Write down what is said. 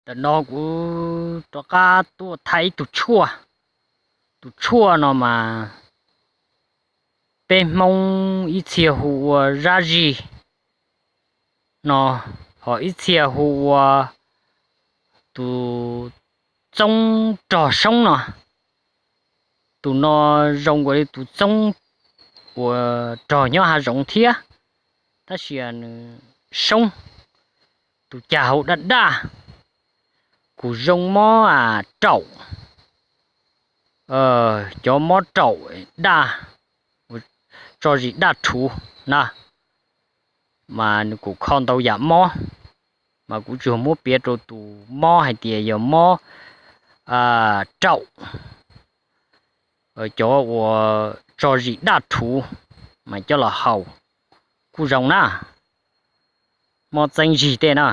Ntawm no kuv rov qab tuaj thaij ib tug tshuaj. Tus tshuaj no mas peb Hmoob ib txhia hu ua zab zig no, ho ib txhia hu ua tus txoob rog soob no. Tus no zoo nkaus li tus txoob uas rog nyob hav zoov thiab, tab sis nws soob, tus cag hau daj daj, kuj zoo mob raum, cov mob raum daj, tso zis daj rhuv na, mas nws kuj kho ntau yam mob, mas kuv tsuas muab piav rau tus mob hais tias yog mob raum, cov uas tso zis daj rhuv mas coj los haus kuj zoo na. Mob txeeb zig tej na,